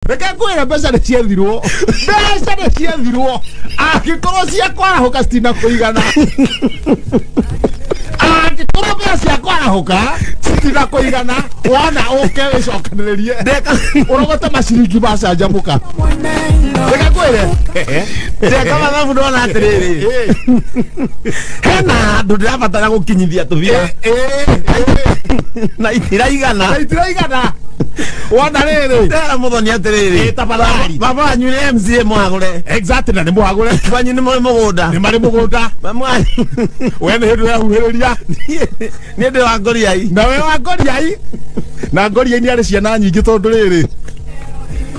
Reke ngwĩre, mbeca nĩ ciethirwo, mbeca nĩ ciethirwo. Angĩkorwo cia kwarahũka citina kũigana, angĩkorwo mbeca cia kwarahũka citina kũigana, wona ũke wĩcokanĩrĩrie ũrogote maciringi macanjamũka. Reke ngwĩre. Ndeka mathabu ndona atĩrĩrĩ, hena handũ ndĩrabatara gũkinyithia tũbira na itiraigana. Na itiraigana, wona rĩrĩ. Ndera mũthoni atĩrĩrĩ, Tafadhali. Baba wanyu nĩ MCA mũhagũre. Exactly, na nĩ mũhagũre. Wanyu nĩ mũrĩ mũgũnda. Nĩ marĩ mũgũnda. Mamu wanyu. We nĩ hĩndĩ ũrahuhĩrĩria. Niĩ ndĩ wa ngoriai. Na we wa ngoriai, na ngoriai nĩ arĩ ciana nyingĩ, tondũ rĩrĩ,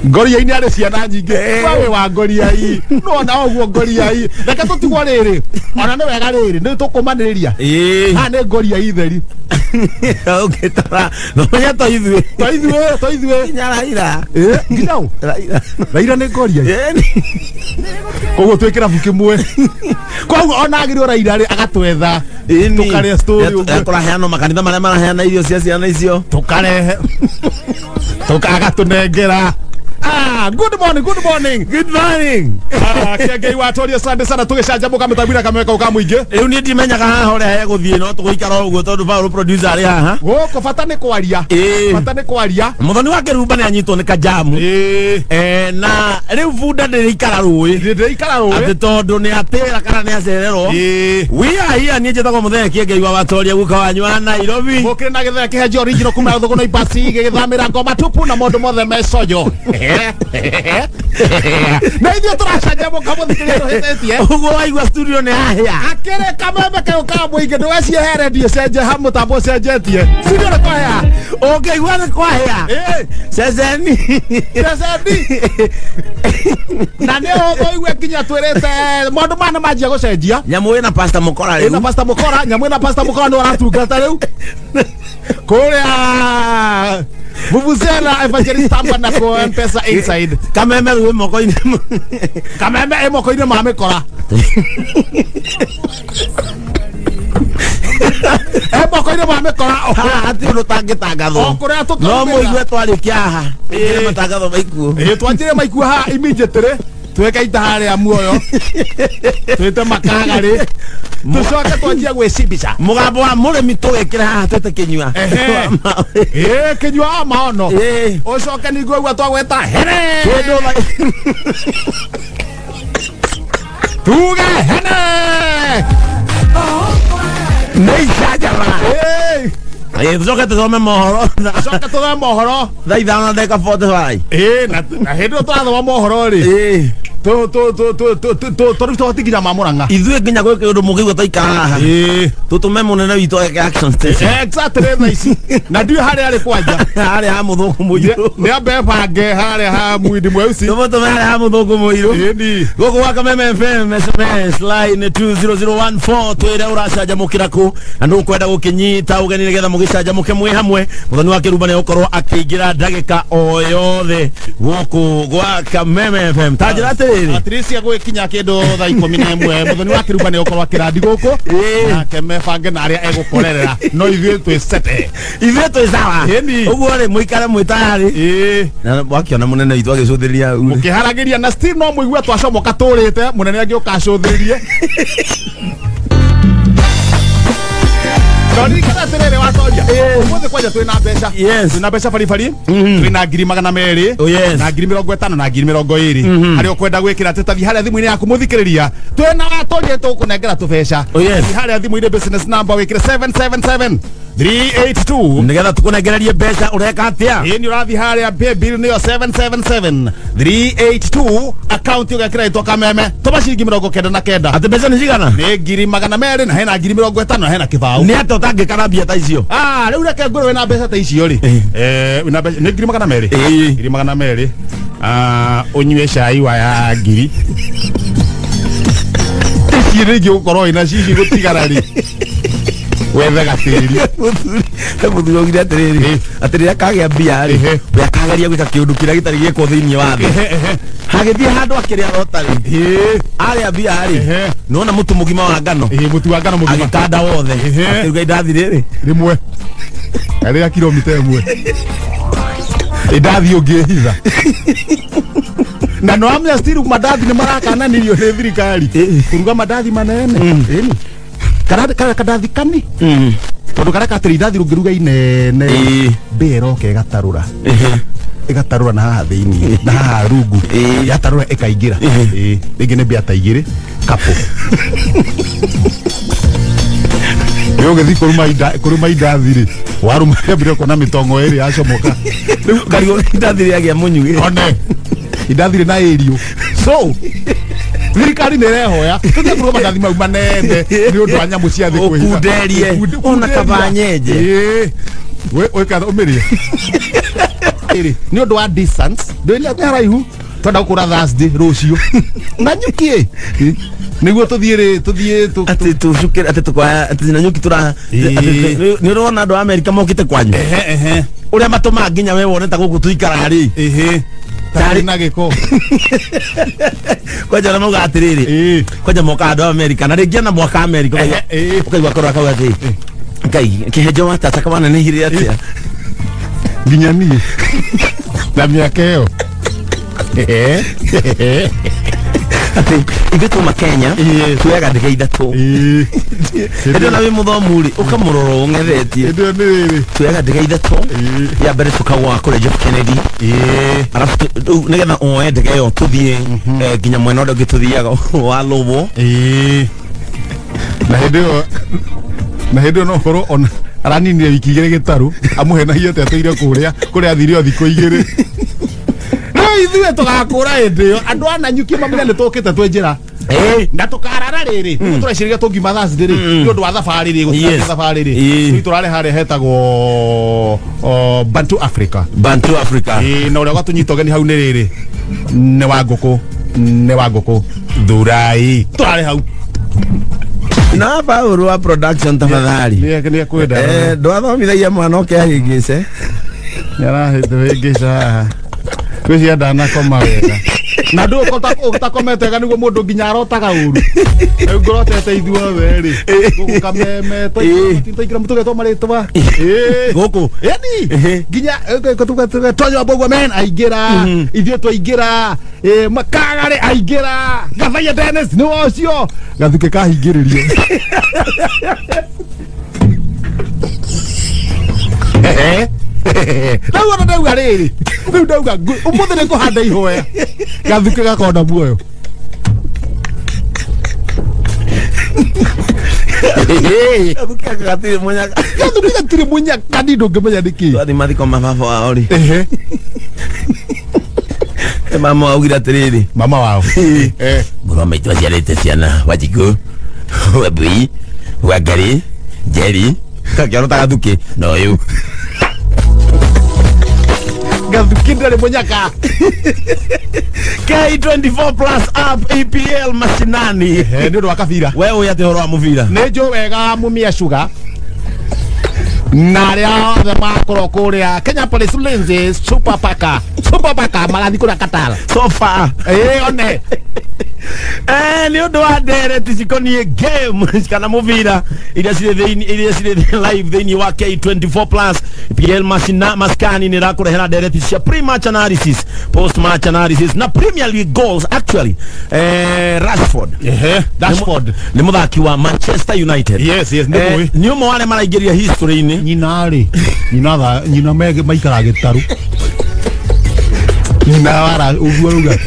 ngoriai nĩ arĩ ciana nyingĩ. We wĩ wa ngoriai, nona ũguo ngoriai. Reke tũtigwo rĩrĩ, ona nĩ wega rĩrĩ nĩ tũkũmanĩrĩria. Haha nĩ ngoriai theri. Ũngĩtara nomenya to ithuĩ. To ithuĩ, to ithuĩ. Nginya Raila. Nginya ũ? Raila. Raila nĩ ngoriai. Ĩĩ. Koguo twĩ kĩrabu kĩmwe, koguo ona agĩrĩo Raila rĩ agatwetha tũkarĩa story ũguo. Kũraheanwo makanitha marĩa maraheana irio cia ciana icio. Tukarehe tukagatũnengera. Ah, good morning, good morning. Good morning. Ah, Kĩengei watoria, asante sana. Tũgĩcanjamũka mĩtambo-inĩ kameka ka mũingĩ. Rĩu niĩ ndimenyaga haha ũrĩa hegũthiĩ, no tũgũikara o ũguo tondũ Paul producer arĩ haha. Gũkũ bata nĩ kwaria. Bata nĩ kwaria. Mũthoni wa kĩrumba nĩ anyitwo nĩ kajamu. Na rĩu bunda ndĩrĩikara rũĩ. Ndĩrĩikara rũĩ. Atĩ tondũ nĩ atĩra kana nĩ acererwo. We are here. Niĩ njĩtagwo mũthee Kĩengei wa Watoria, guka wanyu wa Nairobi. Mũkĩrĩ na gĩthee kĩhenjo original kuma thũgũno ibasi gĩgĩthamĩra ngoma tupu na maũndũ mothe mecoyo, na ithuĩ tũracanjamũka mũthikĩrĩria tũhĩtĩtie. Ũguo waigua studio nĩ hahĩa. Akĩrĩ kameme kau ka mũingĩ, ndũgaciehe redio cenje ha mũtambo ũcenjetie, studio nĩ kwahĩa. Ũngĩigua nĩ kwahĩa, ceceni. Ceceni na nĩ ũhũthũ igue nginya twĩrĩte maũndũ maya nĩ manjia gũcenjia. Nyamũ ĩna Pastor Mũkora. Ĩna rĩu Pastor Mũkora, nyamũ ĩna Pastor Mũkora nĩ aratungata rĩu kũrĩa Vuvuzela Evangelist Tamba na ko Mpesa inside. Kameme rĩu ĩ moko-inĩ. Kameme ĩ moko-inĩ ma mĩkora, ĩ moko-inĩ ma mĩkora. Haha hatirĩ ũndũ ũtangĩtangathwo. O kũrĩa no tũkaumĩra. Mũigue twarĩkia haha ĩkĩre matangatho maikuo. Ĩ twanjire maikuo haha immediately, twĩke ita harĩa muoyo, twĩte makagarĩ, tũcoke twanjie gwĩcimbica. Mũgambo wa mũrĩmi tũgĩkĩra haha twĩte kĩnyua. Ehe. Ĩ kĩnyua wa maono. Ũcoke ningĩ ũguo twagweta hene. Kĩndũ tuge hene. Nĩ icanjama. Ĩ. Tũcoke tũthome mohoro. Coke tũthome mohoro. Thaa 5 na ndagĩka 45. Ĩ na hĩndĩ ĩyo tũrathoma mohoro rĩ, tũ tũhoti nginya ma Mũrang'a. Ithuĩ nginya gwĩ kĩũndũ mũngĩigua twaikara haha, tũtũme mũnene witũ eke action station. Exactly, thaa ici na ndiũĩ harĩa arĩ kwanja. Harĩa ha mũthũngũ mũirũ. Nĩ ambe bange harĩa ha mwindi mweusi. Tũmũtũme harĩa ha mũthũngũ mũirũ. Ĩni. Gũkũ gwa Kameme FM, SMS line 20014, twĩre ũracanjamũkĩra kũ na nũ ũkwenda gũkĩnyita ũgeni nĩgetha mũgĩcanjamũke mwĩ hamwe. Mũthoni wa kĩrumba nĩ gũkorwo akĩingĩra ndagĩka o yothe gũkũ gwa Kameme FM. Ta njĩra atĩrĩrĩ, Atirisia gwĩkinya kĩndũ thaa 11, mũthoni wa kĩrumba nĩ gũkorwo akĩrandi gũkũ. Nake mebange na arĩa egũkorerera, no ithuĩ twĩ sete. Ithuĩ twĩ sawa. Ĩni. Ũguo rĩ, mũikare mwĩ tayarĩ. Na wakĩona mũnene witũ agĩcũthĩrĩria hau rĩ. Mũkĩharagĩria na still no mũigue twacomoka tũrĩte, mũnene angĩũka acũthĩrĩrie. No ririkana atĩrĩrĩ, watoria, ũmũthĩ kwanja twĩna mbeca. Twĩna mbeca baribari, twĩna 200,000, na 50,000 na 20,000. Harĩa ũkwenda gwĩkĩra atĩ tathi harĩa thimũ-inĩ yaku, mũthikĩrĩria, twĩna watoria, tũgũkũnengera tũbeca. Thiĩ harĩa thimũ-inĩ, business number wĩkĩre 777 382. Nĩgetha tũkũnengererie mbeca ũreka atĩa? Ĩĩ, nĩ ũrathiĩ harĩa pay bill nĩyo 777 382, account ũgekĩra ĩtwa Kameme, tũma ciringi 99. Atĩ mbeca nĩ cigana? Nĩ 200,000, na hena 50,000 na hena kĩbaũ. Nĩ atĩa ũtangĩkara mbia ta icio? Ah, rĩu reke ngwĩre, wĩna mbeca ta icio rĩ, wĩna mbeca nĩ 200,000. 200,000. Ah, ũnyue cai wa ya ngiri ici rĩngĩ ũkorwo wĩna cici gũtigara rĩ, wethe gatĩri. He mũthuri augire atĩrĩrĩ, atĩ rĩrĩa kagĩa mbia rĩ, we akageria gwĩka kĩũndũ kĩrĩa gĩtarĩ gĩekwo thĩinĩ wa thĩ. Hagĩthiĩ handũ akĩrĩa rotary, arĩa mbia rĩ, nĩwona mũtu mũgima wa ngano. Mũtu wa ngano mũgima. Agĩkanda wothe, akĩruga indathi rĩrĩ. Rĩmwe arĩa kilomita 1, indathi ũngĩhitha. Na no amenya still mandathi nĩ marakananirio nĩ thirikari kũruga mandathi manene. Ĩni kana kandathi kani tondũ karĩa katĩrĩ indathi rũngĩruga inene mbĩa ĩroka ĩgatarũra ĩgatarũra na haha thĩinĩ na haha rungu yatarũra ĩkaingĩra. Ĩĩ, rĩngĩ nĩ mbĩa ta igĩrĩ kapo nĩ ũgĩthiĩ kũrũma indathi rĩ warũma rĩambire kuona mĩtongo ĩrĩ yacomoka. Rĩu karigũ indathi rĩagĩa mũnyugĩ one indathi rĩ na ĩriũ. So thirikari nĩ ĩrehoya tũthiĩ kũruga mandathi mau manene nĩ ũndũ wa nyamũ cia thĩ kwĩhitha. Ũkunderie. Ona kaba nyenje. Ĩĩ. Wĩka ũmĩrĩe. Ĩrĩ, nĩ ũndũ wa distance ndũĩ nĩ haraihu twenda gũkũra Thursday rũciũ na nyuki ĩ nĩguo tũthiĩ rĩ tũthiĩ atĩ tũcukĩre atĩ tũkoya atĩ na nyuki tũra nĩ ũrona andũ a Amerika mokĩte kwanyu ũrĩa matũmaga nginya we wone ta gũkũ tũikaraga rĩ ehe tarĩ na gĩko kwanja ũrĩa maugaga atĩrĩrĩ Ĩĩ. kwanja moka andũ a Amerika na rĩngĩ ona mwaka Amerika Ehe, ĩĩ. ũkaigua korwo akauga atĩ Ngai kĩhenjo wa tata kawanenehire atĩa nginya niĩ na mĩaka ĩyo. Atĩ ithuĩ tuma Kenya Ĩĩ. tuoyaga ndege ithatũ. Ĩĩ. Hĩndĩ ĩyo na wĩ mũthomu rĩ ũkamũrora ũng'ethetie. Hĩndĩ ĩyo nĩ rĩrĩ Tuoyaga ndege ithatũ. Ĩĩ. Ya mbere tũkagwa kũrĩa John Kennedy. Ĩĩ. Arabu rĩu nĩgetha woe ndege ĩyo tũthiĩ nginya mwena ũrĩa ũngĩ tũthiaga wa Lũbũ. Ĩĩ. Na hĩndĩ ĩyo na hĩndĩ ĩyo no ũkorwo ona araninire wiki igĩrĩ gĩtarũ amũhenagia atĩ atũire kũrĩa kũrĩa athire o thikũ igĩrĩ. Rĩu ithuĩ tũgakũra hĩndĩ ĩyo andũ a Nanyuki mamenya nĩ tũkĩte twĩ njĩra na tũkarara rĩrĩ nĩguo tũrecirĩria tũngiuma Thursday rĩ nĩ ũndũ wa thabarĩ rĩ gũtigathiĩ Yes. thabarĩ rĩ Ĩĩ. rĩu tũrarĩ harĩa hetagwo o, Bantu Africa. Bantu Africa. Ĩĩ, na ũrĩa ũgatũnyita ũgeni hau nĩ rĩrĩ nĩ wa ngũkũ nĩ wa ngũkũ thurai tũrarĩ hau. Na Paul wa production tafadhali. Nĩ ekwenda Ndwathomithagia mwana oke ahĩngĩce. Nĩ arahĩngĩca haha gwĩcia ndanakoma wega na ndũ ũtakomete wega nĩguo mũndũ nginya arotaga ũru. Rĩu ngũrotete ithuothe rĩ gũkũ kameme twaingĩra mũtũgetwo marĩtwa. Ĩĩ. Gũkũ Yani Ehe. nginya twanyua mbogua men aingĩra ithuĩ twaingĩra makagarĩ aingĩra Gathaiya Dennis nĩ ũcio gathukĩ kahingĩrĩrio. Rĩu ona ndauga rĩrĩ rĩu ndauga ũmũthĩ nĩ ngũhanda ihoya gathukĩ gakona muoyo. Gathukĩ gatirĩ mũnyaka. Gathukĩ gatirĩ mũnyaka ni ndũngĩmenya nĩkĩ. Twathi mathiko ma baba wao rĩ Ehe. Mama augire atĩrĩrĩ Mama wao. Mũrũ wa maitũ aciarĩte ciana Wanjikũ, Wambui, Wangari, Njeri gakĩona ta gathukĩ na ũyũ. Gathukĩ ndarĩ mũnyaka. K24 plus app EPL mashinani. Nĩ ũndũ wa kabira. We ũĩ atĩ ũhoro wa mũbira nĩ njũ wega mumia sugar na arĩa othe makorwo kũrĩa Kenya Police Ulinzi Super Paka Super Paka marathiĩ kũrĩa Qatar. Sofa. Ĩĩ one. Nĩ ũndũ wa ndereti cikoniĩ game kana mũbira iria cirĩ thĩinĩ iria cirĩ live thĩinĩ wa K24 plus EPL masina maskani nĩ ĩrakũrehera ndereti cia pre-match analysis, post-match analysis na Premier League goals. Actually Rashford. Ehe, Rashford. Nĩ mũthaki wa Manchester United. Yes, nĩ mũĩ. Nĩ ũmwe wa arĩa maraingĩria history-inĩ. Nyina rĩ nyina tha nyina maikaraga gĩtarũ nyina wara ũguo rauga.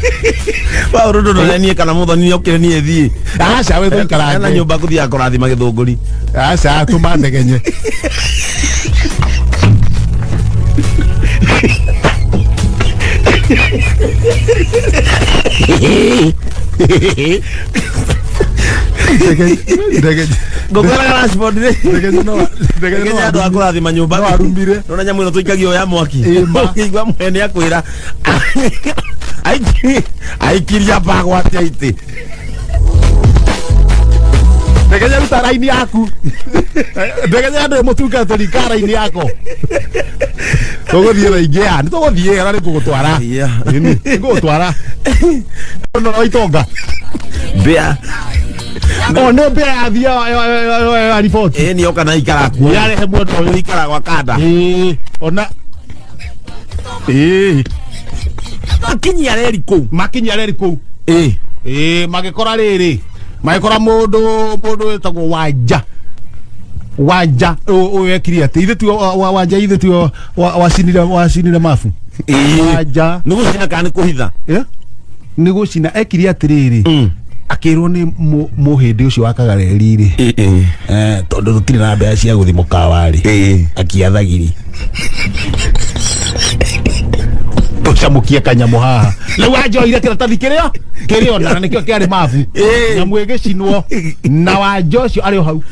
Paũlũ ndũrorenie kana mũthoni nĩ okire niĩ thiĩ. Aca we Ena tũikarange nyũmba ngũthiaga kũrathima gĩthũngũri. Aca tũma ndegenye. Ndegenye. Ngũkwĩraga Rashford rĩ Ndegenye no ndegenye Ndegenye no andũ a kũrathima nyũmba no arumire. Nona nyamũ ĩno tũikagia ya mwaki. Ĩ, ma. Ũkĩigua mwene akwĩra aikiria bagwatia itĩ. Ndegenye ruta raini yaku. Ndegenye andũ mũtungatĩri ka raini yako. Tũgũthiĩ thaa ingĩ ya nĩ tũgũthiĩ ona nĩ ngũgũtwara. Yeah. Nĩ ngũgũtwara. No itonga. Mbĩa. O nĩ mbĩa yathia ya riboti. Ĩ nĩ oka na ikara kuo. Yarehe mwena ũyũ. Ikara gwa kanda. Ĩĩ ona ĩĩ. Makinyia reri kũu. Makinyia reri kũu. Ĩĩ. Ĩĩ, magĩkora rĩrĩ, magĩkora mũndũ mũndũ wĩtagwo Wanja. Wanja ũyũ ekire atĩ ithe tiwe Wanja, ithe tiwe wacinire wacinire mabu. Ĩĩ. Wanja. Nĩ gũcina kana nĩ kũhitha? Eh? Nĩ gũcina ekire atĩrĩrĩ, akĩrwo nĩ mũhĩndĩ ũcio wa kagareri rĩ, Ĩĩ. eh, tondũ tũtirĩ na mbeca cia gũthiĩ mũkawa rĩ, Ĩĩ. akiathagiri tũcamũkie kanyamũ haha. Rĩu wanjoire kĩratathi kĩrĩa kĩrĩ ona na nĩkĩo kĩarĩ mabu. Ĩĩ. Nyamũ ĩgĩcinwo na wanja ũcio arĩ o hau.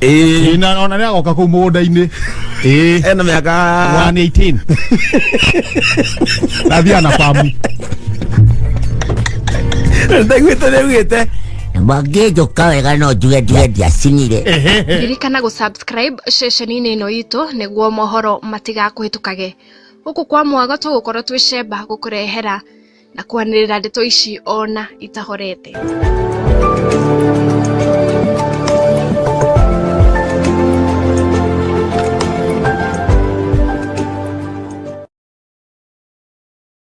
Ĩĩ. Ĩĩ, na ona nĩ agoka kũu mũgũnda-inĩ. Ĩĩ. Ena mĩaka 118 nathiaga na bamu. Ndaiguĩte nĩ augĩte. Mangĩnjũka wega no njuge njuge ndiacinire. Ririkana gũ subscribe ceceni-inĩ ĩno itũ nĩguo mohoro matigakũhĩtũkage. Gũkũ kwa Mwago tũgũkorwo twĩ cemba gũkũrehera na kwanĩrĩra ndeto ici ona itahorete.